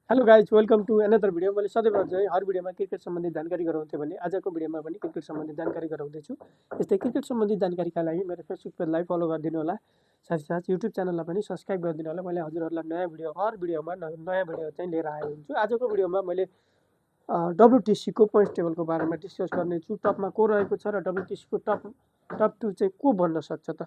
Hello guys welcome to another video. मैले सधैँ चाहिँ हर भिडियोमा क्रिकेट सम्बन्धी जानकारी गराउँथेँ भने आजको भिडियोमा पनि क्रिकेट सम्बन्धी जानकारी गराउँदैछु। यस्तै क्रिकेट सम्बन्धी जानकारीका लागि मेरो फेसबुक पेजलाई फलो गरिदिनु होला, साथसाथ युट्युब च्यानललाई पनि सब्सक्राइब गरिदिनु होला। मैले हजुरहरूलाई नयाँ भिडियो हर भिडियोमा नयाँ भिडियो चाहिँ लिएर आएको हुन्छु। आजको भिडियोमा मैले डब्लुटिसीको पोइन्ट्स टेबलको बारेमा डिस्कस गर्नेछु। टपमा को रहेको छ र डब्लुटिसीको टप 2 चाहिँ को बन्न सक्छ त।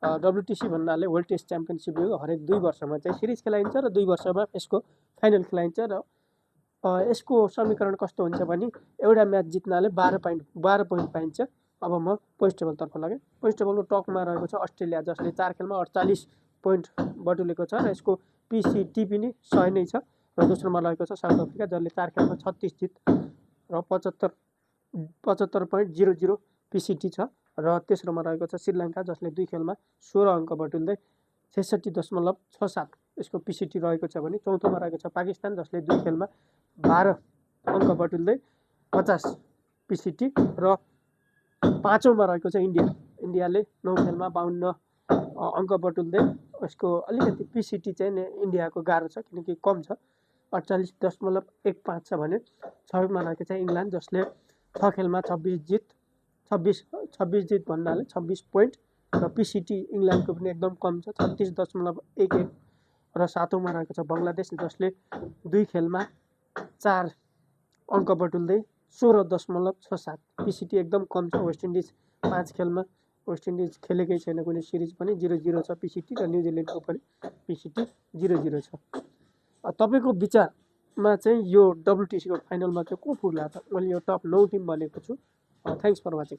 डब्लुटिसी भन्नाले वर्ल्ड टेस्ट च्याम्पियनसिप हो। हरेक 2 वर्षमा चाहिँ सिरिज खेलाइन्छ र 2 वर्षमा यसको फाइनल खेलाइन्छ र यसको समीकरण कस्तो हुन्छ भने एउटा म्याच जित्नाले 12 पोइन्ट पाइन्छ। अब म पोइन्ट्स टेबलतर्फ लगेँ। पोइन्ट्स टेबलको टपमा रहेको छ अस्ट्रेलिया, जसले 4 खेलमा 48 पोइन्ट बटुलेको छ र यसको पिसिटी पनि 100 नै छ। र दोस्रोमा रहेको छ साउथ अफ्रिका, जसले 4 खेलमा 36 जित र 75.00 पिसिटी छ। र तेस्रोमा रहेको छ श्रीलङ्का, जसले 2 खेलमा 16 अङ्क बटुल्दै 66.67 यसको पिसिटी रहेको छ भने चौथोमा रहेको छ पाकिस्तान, जसले 2 खेलमा 12 अङ्क बटुल्दै 50 पिसिटी। र पाँचौँमा रहेको छ इन्डियाले 9 खेलमा 52 अङ्क बटुल्दै यसको अलिकति पिसिटी चाहिँ इन्डियाको गाह्रो छ, किनकि कम छ 48.15 छ भने 6मा रहेको छ इङ्ल्यान्ड, जसले 6 खेलमा 26 जित भन्नाले 26 पोइन्ट र पिसिटी इङ्ल्यान्डको पनि एकदम कम छ 36.11 र 7औँमा रहेको छ बङ्गलादेश, जसले 2 खेलमा 4 अङ्क बटुल्दै 16.67 पिसिटी एकदम कम छ। वेस्ट इन्डिज 5 खेलमा वेस्ट इन्डिज खेलेकै छैन कुनै सिरिज पनि, 0-0 छ पिसिटी र न्युजिल्यान्डको पनि पिसिटी 0-0 छ। तपाईँको विचारमा चाहिँ यो डब्लुटिसीको फाइनलमा चाहिँ को पुग्ला त? मैले यो टप 9 टिम भनेको छु। Thanks for watching.